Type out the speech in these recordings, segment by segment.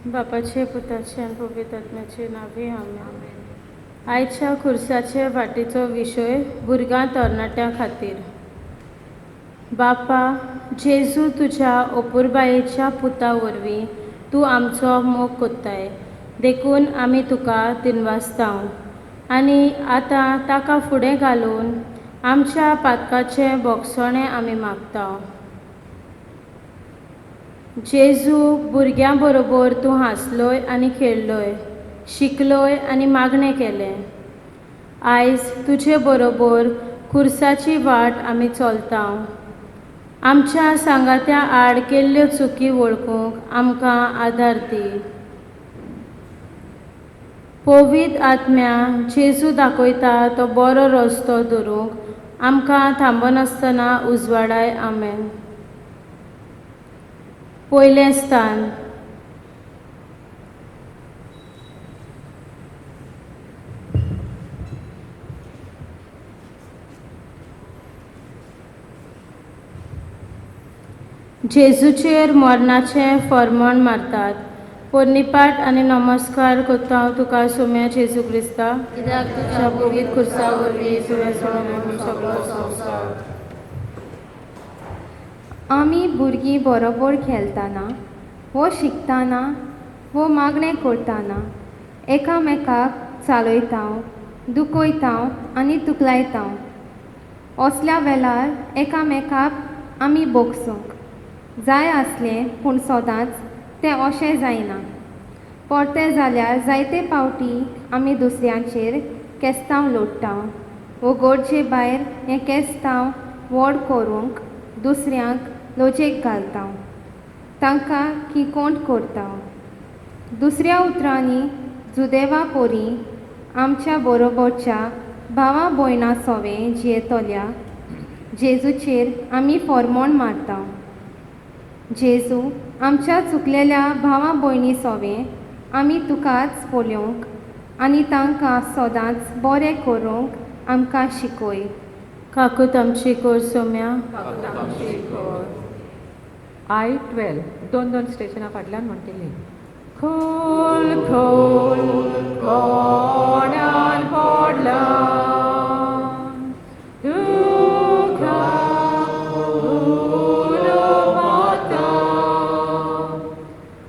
बापाचे, पुताचे आनी पवित्र आत्म्याचे नांवे, आमेन. आयच्या खुर्साचे वाटेचो विशय भुरग्यां तरणाट्यां खातीर. बापा जेजू, तुज्या अपुरबायेच्या पुता वरवीं तूं आमचो मोग कोत्ताय, देखून आमी तुका दिनवासताव आनी आतां ताका फुडें घालून आमच्या पातकाचें बोगसणें आमी मागता. जेजू, भुरग्यां बरोबर तूं हांसलोय आनी खेळ्ळोय, शिकलोय आनी मागणें केलें. आयज तुजे बरोबर खुर्साची वाट आमी चलता. आमच्या सांगात्या आड केल्ल्यो चुकी वळखूंक आमकां आदार दी. पवित्र आत्म्या, जेजू दाखयता तो बरो रस्तो धरूंक आमकां थांबनासतना उजवाडाय. आमेन. पयलें स्थान. जेजूचेर मरणाचें फर्मण मारतात. पोन्नीपाट आनी नमस्कार करता हांव तुका सोम्या जेजू क्रिस्ता, कित्याक तुज्या पवित्र खुर्सा वरवीं तुवें सोडून सगळो संवसार. आमी भुरगीं बरोबर खेळटाना वो शिकतना वो मागणें करतना एकामेकाक चालयता, दुखयता आनी तुकलायता. असल्या वेळार एकामेकाक आमी भोगसूंक जाय आसलें, पूण सदांच तें अशें जायना. परतें जाल्यार जायते फावटी आमी दुसऱ्यांचेर केस्तांव लोडटा वो गरजे भायर हें केस्तांव व्हड करूंक दुसऱ्यांक लजेक घालता, तांकां किकोंत करता. दुसऱ्या उतरांनी जुदेवा पोरी आमच्या बरोबरच्या भावा भयणां सोवें जियेतल्या जेजूचेर आमी फॉर्मोण मारता. जेजू, आमच्या चुकलेल्या भावा भयणी सोवें आमी तुकाच पळोवंक आनी तांकां सदांच बरें करूंक आमकां शिकय. काकूत आमची कर सोम्या. I 12 दोन दोन स्टेशनां फाटल्यान म्हणटली. खोल खोल कोण्यान पडला तुका उलो मारता,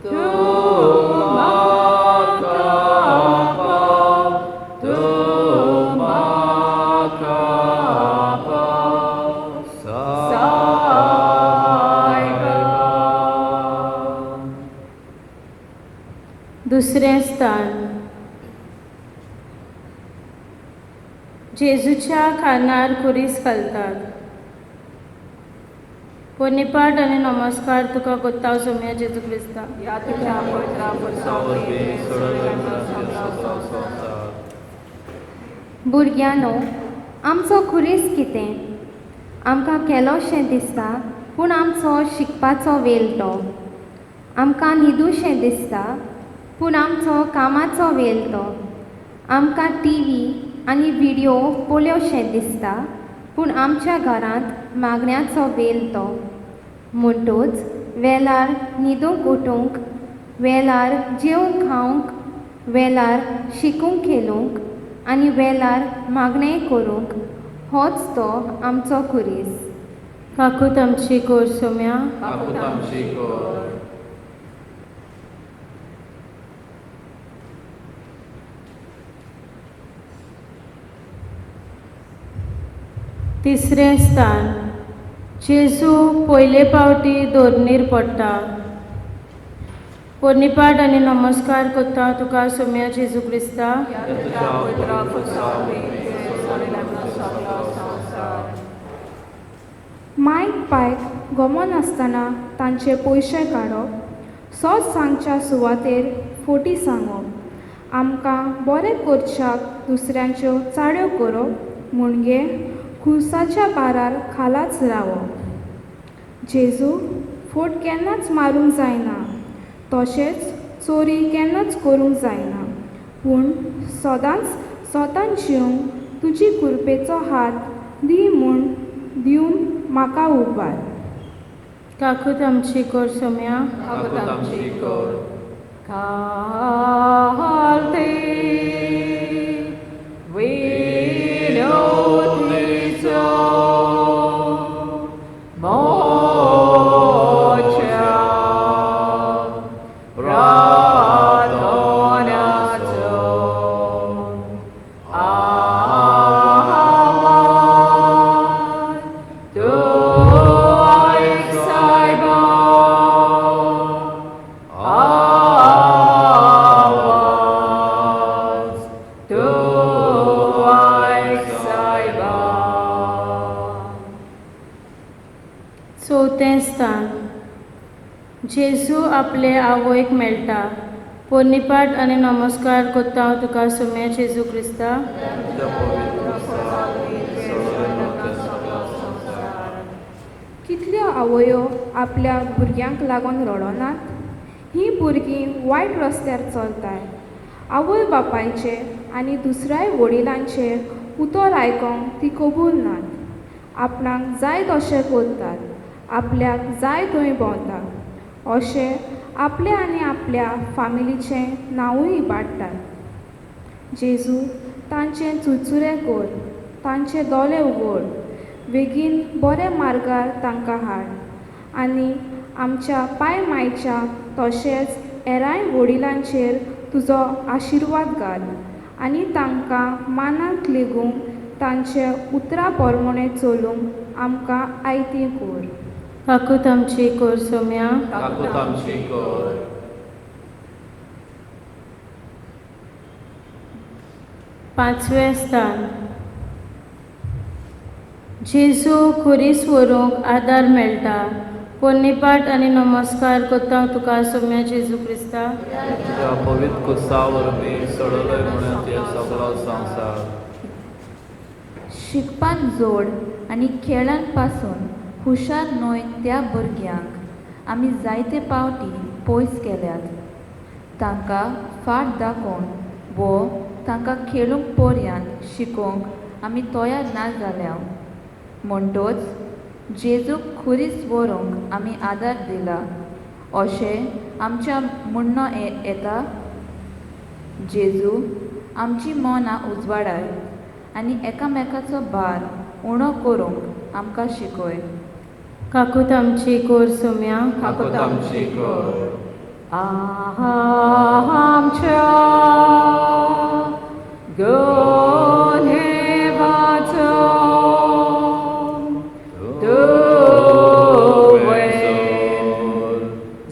तूं म्हाका पाव, तूं म्हाका पाव, सायबा. दुसरें स्थान. जेजूच्या खांदार खुरीस घालतात. पोन्नीपाट आनी नमस्कार तुका कोत्ता सोम्या जेजू क्रिस्ता. ह्या तुज्या पवित्र खुर्सा वरवीं सोडून संवसार. भुरग्यांनो, आमचो खुरीस कितें आमकां केलोशें दिसता, पूण आमचो शिकपाचो वेळ तो. आमकां न्हिदूशें दिसता, पूण आमचो कामाचो वेळ तो. आमकां टीव्ही आनी व्हिडियो पळोवशें दिसता, पूण आमच्या घरांत मागण्याचो वेळ तो. म्हणटूच वेळार न्हिदूंक उठूंक, वेळार जेवंक खावंक, वेळार शिकूंक खेळूंक आनी वेळार मागणें करूंक, होच तो आमचो खुरीस. काकूत आमची कर सोम्या. काकूत आमची कर. तिसरें स्थान. जेजू पयले फावटी धरणीर पडटा. पोन्नीपाट आनी नमस्कार कोत्ता तुका सोम्या जेजू क्रिस्ता. ह्या तुज्या पवित्र खुर्सा वरवीं सोडून सगळो संवसार. मायक पायक गमनासतना तांचे पयशे काडप, सत सांगच्या सुवातेर फोटी सांगप, आमकां बरें करच्याक दुसऱ्यांच्यो चाड्यो करप, म्हणजे खुर्साच्या बारार खालाच रावप. जेजू, फोट केन्नाच मारूंक जायना, तशेंच चोरी केन्नाच करूंक जायना, पूण सदांच स्वतान जिवंक तुजी कृपेचो हात दी म्हूण दिवन म्हाका उबार. काकूत आमची कर सोम्या. काकूत आमची कर. घालते विनोदीचो मोच्या प्रार्थनाचो आवाज तूं आयक सायबा, आवाज तूं आयक सायबा. चवथें स्थान. जेजू आपले आवयक मेळटा. पोन्नीपाट आनी नमस्कार कोत्ता हांव तुका सुम्या जेजू क्रिस्ता. तुज्या पवित्र खुर्सा सोडले म्हणून ते सगळो संवसार. कितल्यो आवयो आपल्या भुरग्यांक लागून रडोनात? हीं भुरगीं वायट रस्त्यार चलताय. आवय बापायचें आनी दुसऱ्याय वडिलांचें उतर आयकोंक ती कबूल नात. आपणाक जाय तशें करतात, आपल्याक जाय थंय भोंवतात, अशें आपलें आनी आपल्या फामिलीचें नांवूय इबाडटात. जेजू, तांचे चुरचुरे कर, तांचे दोळे उगड, बेगीन बऱ्या मार्गार तांकां हाड आनी आमच्या पाय मायच्या तशेंच हेरांय वडिलांचेर तुजो आशिर्वाद घाल आनी तांकां मानांत लेगूंक तांचे उतरां प्रमाणें चलूंक आमकां आयती कर. काकूत आमची कोर सोम्या. काकूत आमची कर. पांचवें स्थान. जेजू खुरीस व्हरूंक आदार मेळटा. पोन्नीपाट आनी नमस्कार कोत्ता हांव तुका सोम्या जेजू क्रिस्ता. तुज्या पवित्र खुर्सा वरवीं सोडले म्हणून ते सगळो संवसार. शिकपान जोड आनी खेळान पासून हुशार न्हय त्या भुरग्यांक आमी जायते पावटी पयस केल्यात. तांकां फाट दाखोवन वो तांकां खेळूंक पर्यंत शिकोवंक आमी तयार ना जाल्या. म्हणटोच जेजूक खुरीस व्हरूंक आमी आदार दिला अशें आमच्या म्हणणो येता. जेजू, आमची मनां उजवाडाय आनी एकामेकाचो भार उणो करूंक आमकां शिकय. काकूत आमची कोर सोम्या. काकूत आमची कर. आमच्या गुन्हेवाचो तुवें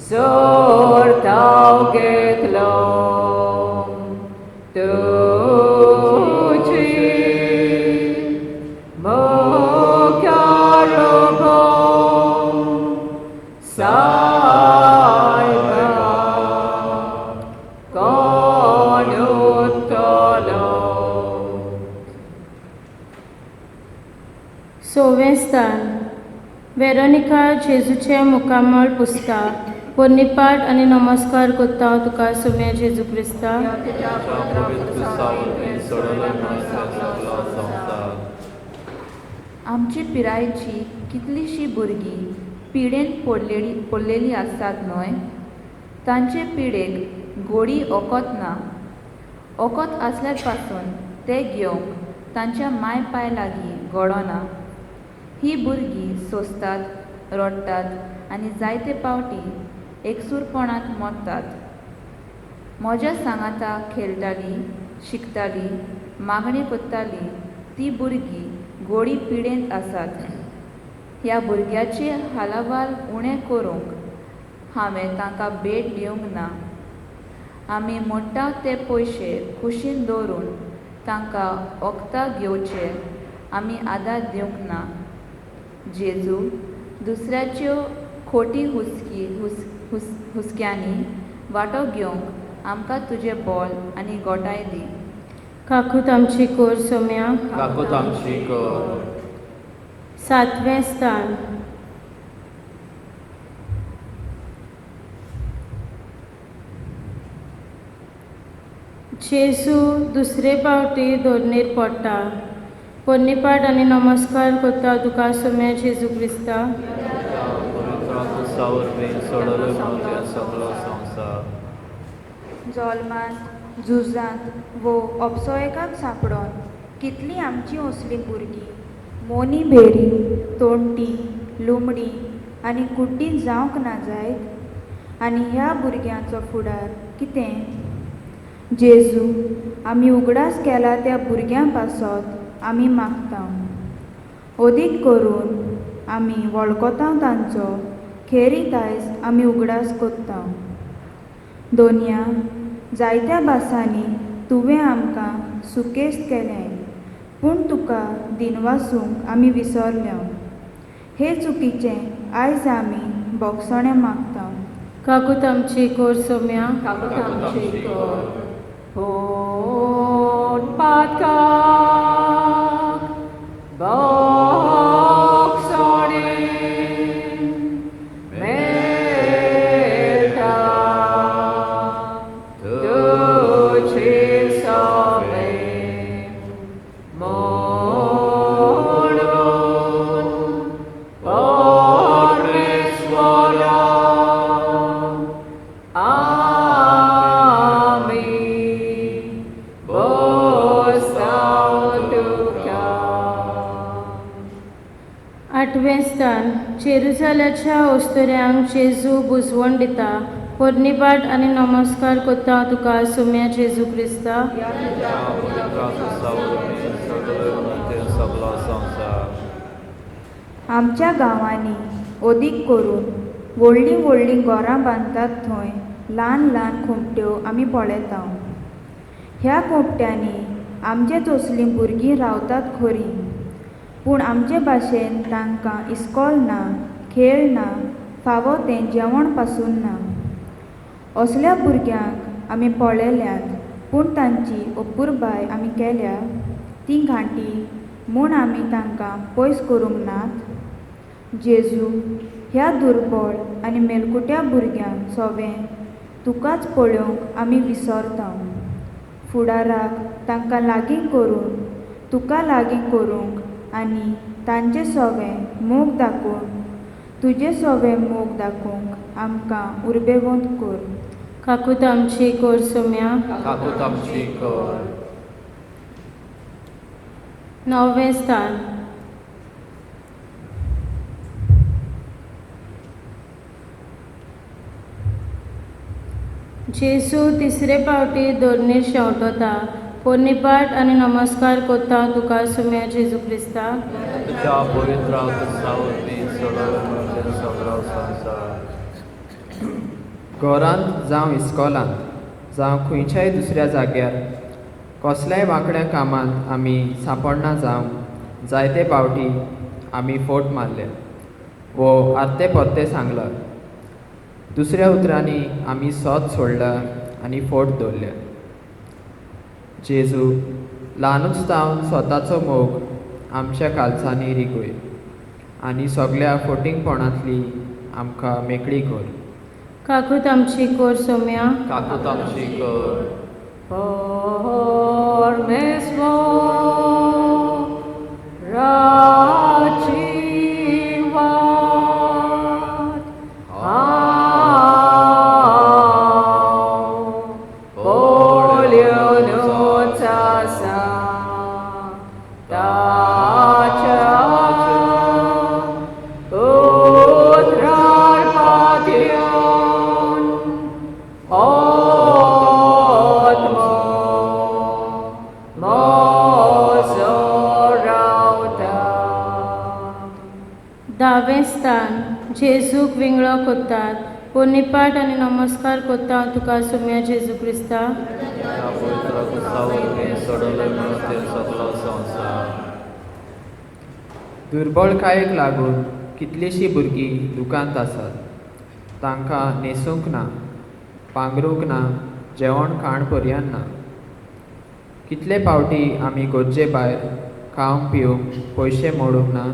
जोर ताव घेतलो, तुजी मुखार उबो सायबा कोण उरतलो? सवें स्थान. वेरोनिका जेजूचें मुखामळ पुसता. पोन्नीपाट आनी नमस्कार कोत्ता हांव तुका सोम्या जेजू क्रिस्ता. तुज्या पवित्र खुर्सा वरवीं सोडले म्हणून ते सगळो संवसार. आमचे पिरायेची कितलींशीं भुरगीं पिडेन पडलेलीं आसात न्हय? तांचे पिडेक गोडी ओकोत ना. ओकोत आसल्यार पासून तें घेवंक तांच्या माय पाय लागीं घडना. हीं भुरगीं सोंसतात, रडटात आनी जायते पावटी एकसूरपणांत मरतात. म्हज्या सांगाता खेळटालीं, शिकतालीं, मागणें करतालीं तीं भुरगीं गोडी पिडेंत आसात. ह्या भुरग्याचे हालावाल उणें करूंक हांवें तांकां भेट दिवंक ना. आमी मोडटा ते पयशे कुशीन दवरून तांकां वखदां घेवचे आमी आदार दिवंक ना. जेजू, दुसऱ्याच्यो खोटी हुस्की हुस हुस हुस्क्यांनी वांटो घेवंक आमकां तुजें बोल आनी गोटाय दी. काकूत आमची कोर सोम्या. काकूत आमची कर. सातवें स्थान. जेजू दुसरे पावटी धरणीर पडटा. पोन्नीपाट आनी नमस्कार कोत्ता तुका सोम्या जेजू क्रिस्ता. तुज्या पवित्र खुर्सा वरवीं सोडले म्हणून ते सगळो संवसार. जोल्मांत, झुजांत वो अपसोयकाक सांपडोन कितलीं आमचीं असलीं भुरगीं मोनी भेरी, तोणटी, लुमडी आनी कुड्डीं जावंक ना जायत? आनी ह्या भुरग्यांचो फुडार कितें? जेजू, आमी उगडास केला त्या भुरग्यां पासत आमी मागता. अदीक करून आमी वळखता तांचो खेरीत आयज आमी उगडास कोत्ता. दोनया जायत्या भासांनी तुवें आमकां सुकेस्त केलें, पूण तुका दिनवासूंक आमी विसरल्या. हे चुकीचें आयज आमी भोगसणें मागता. काकूत आमची कोर सोम्या. काकूत आमची कर. पूण पातकाक भोगसणें मेळटा तुजे सोबें म्हणून परमेश्वरा आमी बोस्ताव तुका. आठवें स्थान जेरुजालाच्या ओस्तोऱ्यांक जेजू बुजवण दिता. पोरणीपाट आनी नमस्कार कोत्ता तुका सुम्या जेजू क्रिस्ता. तुज्या पवित्र खुर्सा वरवीं सोडलोय म्हणून तें सगलो संवसार. आमच्या गांवांनी अदीक करून व्हडलीं व्हडलीं घरां बांदतात थंय ल्हान ल्हान खोंपट्यो आमी पळयता. ह्या खोंपट्यांनी आमचेच असलीं भुरगीं रावतात खरीं, पूण आमचे भाशेन तांकां इस्कोल ना, खेळ ना, फावो तें जेवण पासून ना. असल्या भुरग्यांक आमी पळयल्यात, पूण तांची अपुरबाय आमी केल्या. तीं घांटी म्हूण आमी तांकां पयस करूंक नात. जेजू, ह्या दुर्बळ आनी मेलकुट्या भुरग्यांक सोवें तुकाच पळोवंक आमी विसरता. फुडाराक तांकां लागीं करून तुका लागीं करूंक आनी तांचे सोवें मोग दाखोवन तुजे सोवें मोग दाखोवंक आमकां उर्बेवंत कर. काकूत आमची कोर सोम्या. काकूत आमची कर. णवें स्थान जेजू तिसरे पावटी दोर्नीर शेंवटता. पोरणीपाट आनी नमस्कार कोत्ता तुका सुम्या जेजू क्रिस्ता. तुज्या पवित्र खुर्सा वरवीं सोडलोय म्हणून तें सगलो संवसार. घरांत जावं इस्कोलांत जावं खंयच्याय दुसऱ्या जाग्यार कसल्याय वांकड्या कामांत आमी सांपडना जावं जायते पावटी आमी फोट मारले वो आरते परते सांगलां. दुसऱ्या उतरांनी आमी सोद सोडला आनी फोट दवरल्या. जेजू, ल्हानूच जावन स्वताचो मोग आमच्या कालसांनी रिगय आनी सगल्या फोटिंगपणांतली आमकां मेकळी कर. काकूत आमची कोर सोम्या. काकूत आमची कर. परमेश्वराची वाट हांव पळयोवनूच आसा, ताच्या उतरार पातयेवन आत्मो म्हजो रावता. धावें स्थान जेजूक विंगळो कोत्तात. पोरणीपाट आनी नमस्कार कोत्ता तुका सुम्या जेजू क्रिस्ता. तुज्या पवित्र खुर्सा वरवीं सोडलोय म्हणून तें सगलो संवसार. दुर्बळकायेक लागून कितलींशीं भुरगीं दुकांत आसात. तांकां न्हेसूंक ना, पांगरूंक ना, जेवण खाण पर्यान ना. कितले पावटी आमी गरजे भायर खावंक पिवंक पयशे मोडूंक ना.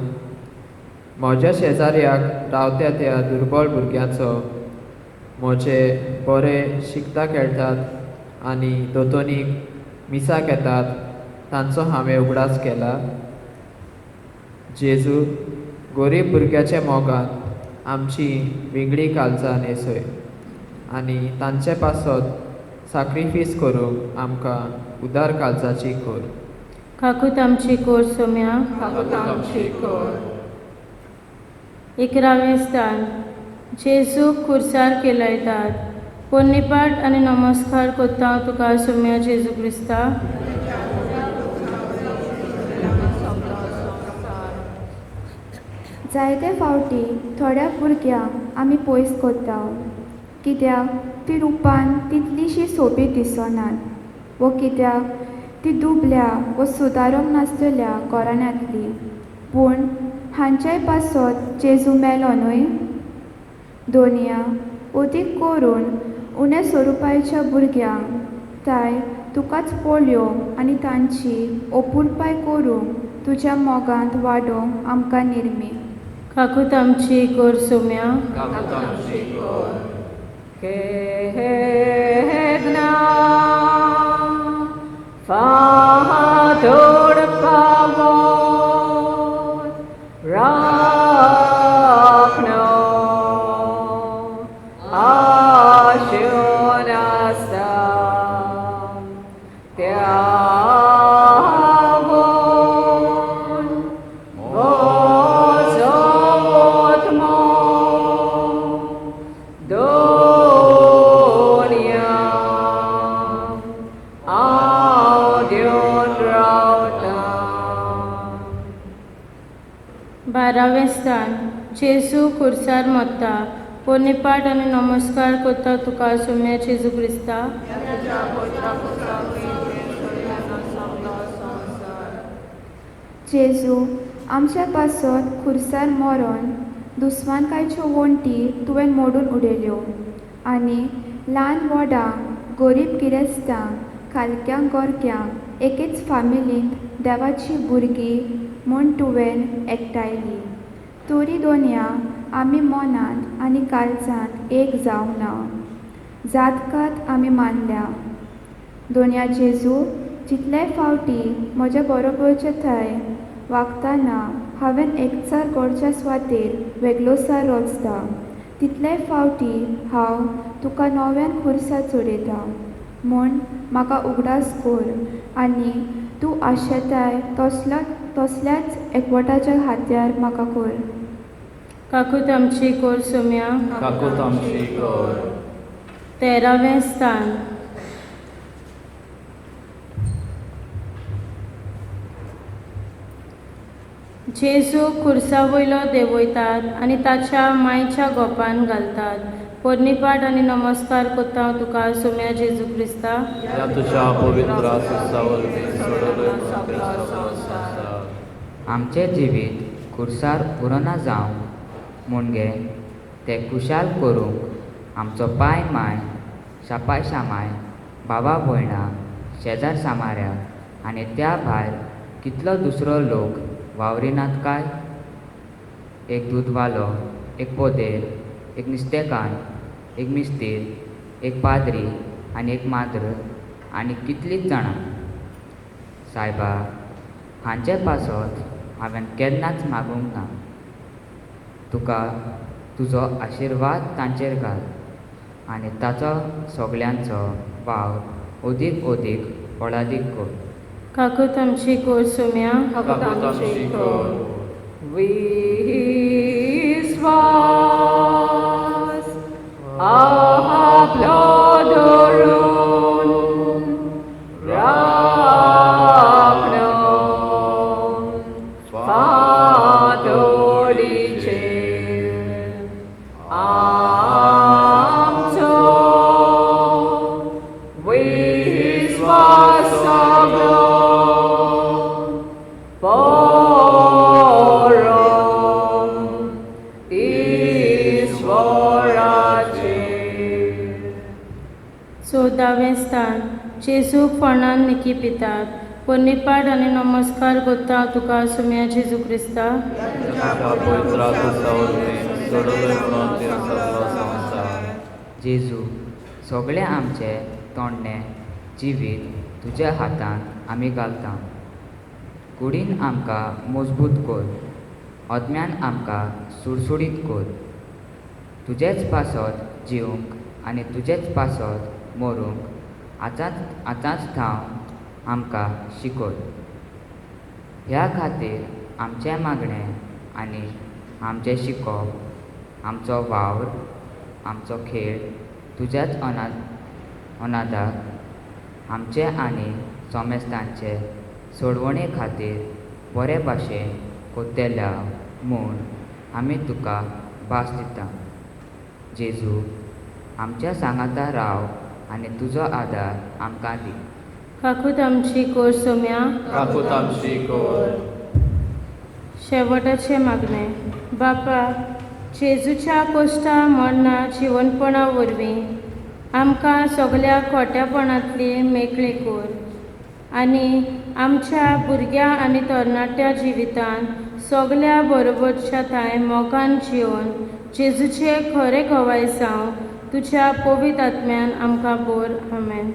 म्हज्या शेजाऱ्याक रावत्या त्या दुर्बळ भुरग्याचो म्हजे बरे शिकता खेळटात आनी दोतोनीक मिसाक येतात तांचो हांवें उगडास केला. जेजू, गरीब भुरग्याच्या मोगान आमची विंगडी कालचां न्हेसय आनी तांचे पासत साक्रिफीस करूंक आमकां उदार काळजाची कर. काकूत आमची कोर सोम्या. काकूत आमची कर. इकरावें स्थान. जेजूक खुर्सार केलयतात. पोन्नीपाट आनी नमस्कार कोत्ता तुका सोम्या जेजू क्रिस्ता. जायते फावटी थोड्या भुरग्यांक आमी पयस करता, कित्याक ती रुपान तितलीशी सोबीत दिसनात वो कित्याक ती दुबल्या वो सुदारूंक नासलेल्या घराण्यांतली. पूण हांच्याय पासत जेजू मेलो न्हय? दोनया अदीक करून उण्या स्वरुपाच्या भुरग्यांक ताय तुकाच पळोवंक आनी तांची अपुरपाय करूंक तुज्या मोगांत वाडोवंक आमकां निर्मी. काकूत आमची कोर सोम्या. काकूत आमची कर. केदना फातोड पावोन राखणो आशेवन आसता त्यावोन म्हजो आत्मो दोनया हांव घेवन रावता. बारावें स्थान. जेजू खुर्सार मरता. पोन्नीपाट आनी नमस्कार कोत्ता तुका सोम्या जेजू क्रिस्ता. जेजू आमच्या पासत खुर्सार मरोन दुस्मानकायच्यो वण्टी तुवें मोडून उडयल्यो आनी ल्हान व्हडांक, गरीब गिरेस्तांक, खालक्यांक गोरक्यांक एकेच फामिलींत देवाची भुरगीं म्हूण तुवें एकठांयली. तरी दोनया आमी मनांत आनी काळजांत एक जावंक ना. जातकात आमी मानल्या. दोनया जेजू जितले फावटी म्हज्या बरोबरचे थंय वागतना हांवें एकचार करच्या सुवातेर वेगळोसार रचता, तितले फावटी हांव तुका नव्यान खुर्सा चडयता म्हूण म्हाका उगडास कर आनी तूं आशेताय तसल्याच एकवटाच्या हात्यार म्हाका कर. काकूत आमची कोर सोम्या. काकूत आमची कर. तेरावें स्थान. जेजू खुर्सा वयलो देंवयतात आनी ताच्या मायच्या गोपान घालतात. पोन्नीपाट आनी नमस्कार कोत्ता तुका सोम्या जेजू क्रिस्ता. ह्या तुज्या पवित्र आसुसा वरवीं सोडलोय म्हणून ते सगळो संवसार. आमचें जिवीत खुर्सार उरना जावंक मुणगे तें खुशाल करूंक आमचो पाय माय, शापाय शामाय, भावा भयणां, शेजार सामाऱ्या आनी त्या भायर कितलो दुसरो लोक वावरिनात काय? एक दूदवालो, एक पोदेर, एक नुस्तेकार, एक मिस्तीर, एक पाद्री आनी एक माद्र आनी कितलींच जाणां. सायबा, हांचे पासत हांवें केन्नाच मागूंक ना. तुका तुजो आशिर्वाद तांचेर घाल आनी ताचो सगल्यांचो वावर अदीक अदीक फळादीक कर. काकूत आमची कोर सोम्या. काकूत काकूत आमची आमची कर. कर. विस्वास आपलो धरून राखणो फातोडीचेर आमचो विस्वास सगळो परम ईश्वराचेर. चवदावें स्थान. जेजूक फोंडान निकी पितात. पोन्नीपाट आनी नमस्कार कोत्ता तुका सोम्या जेजू क्रिस्ता. तुज्या पवित्र आसुसा वरवीं सोडलोय म्हणून ते सगळो संवसार. जेजू, सगळें आमचें तोंडणें जिवीत तुज्या हातांत आमी घालता. कुडीन आमकां मजबूत कर, आत्म्यान आमकां सुडसुडीत कर. तुजेच पासत जिवंक आनी तुजेच पासत मरूंक आतांच आतांच थावन आमकां शिकय. ह्या खातीर आमचें मागणें आनी आमचें शिकोप, आमचो वावर, आमचो खेळ तुज्याच अनादाक आमचे आनी सोमेस्तांचे सोडवणे खातीर बरे भाशेन कोत्तेल्या म्हूण आमी तुका भास दिता. जेजू, आमच्या सांगाता राव आनी तुजो आदार आमकां दी. काकूत आमची कोर सोम्या. काकूत आमची कोर. शेवटाचें मागणें. बापा, जेजूच्या कोश्टा मरणा जिवनपणा वरवीं आमकां सगल्या खोट्यापणांतली मेकळी कोर आनी आमच्या भुरग्यां आनी तरणाट्या जिवितांत सगल्या बरोबरच्या थांय मोगान जिवन जेजूचे खरें गवाय जावं तुज्या पवित्र आत्म्यान आमकां बोर. आमेन.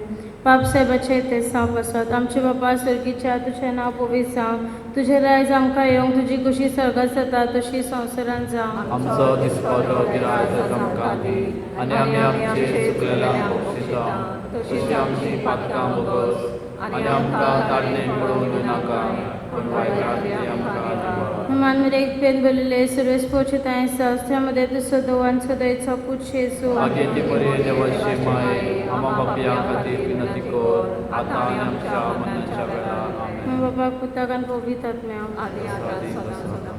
बाप साहेबाचे ते साव पासत. आमचे बापा सर्गीच्या, तुजें नांव पवित्र जावं, तुजें रायज आमकां येवंक, तुजी खुशी स्वर्गात जाता तशी संवसारांत जावं. आमचो दिसपटो गिरायक आमकां दी आनी आमी आमचे चुकलेल्यांक बक्षिता तशी आमची पातकां बोगस आनी आमकां ताडणेन पडोवन दिवनाका, पूण वायटांतली आमकां निवळ. मानविरेक पेन भरिल्ले सुरेश पोचताय संस्थेमध्ये तूं सदोवन सदयचो पूत जेजू. आगे ती बरी देवाची माये, आमा बापया खातीर विनंती कर, आतां आनी आमच्या मरणाच्या वेळार. आमेन. बाबा, पुताक आनी पवित्र आत्म्या. आनी आतां सदां सदां.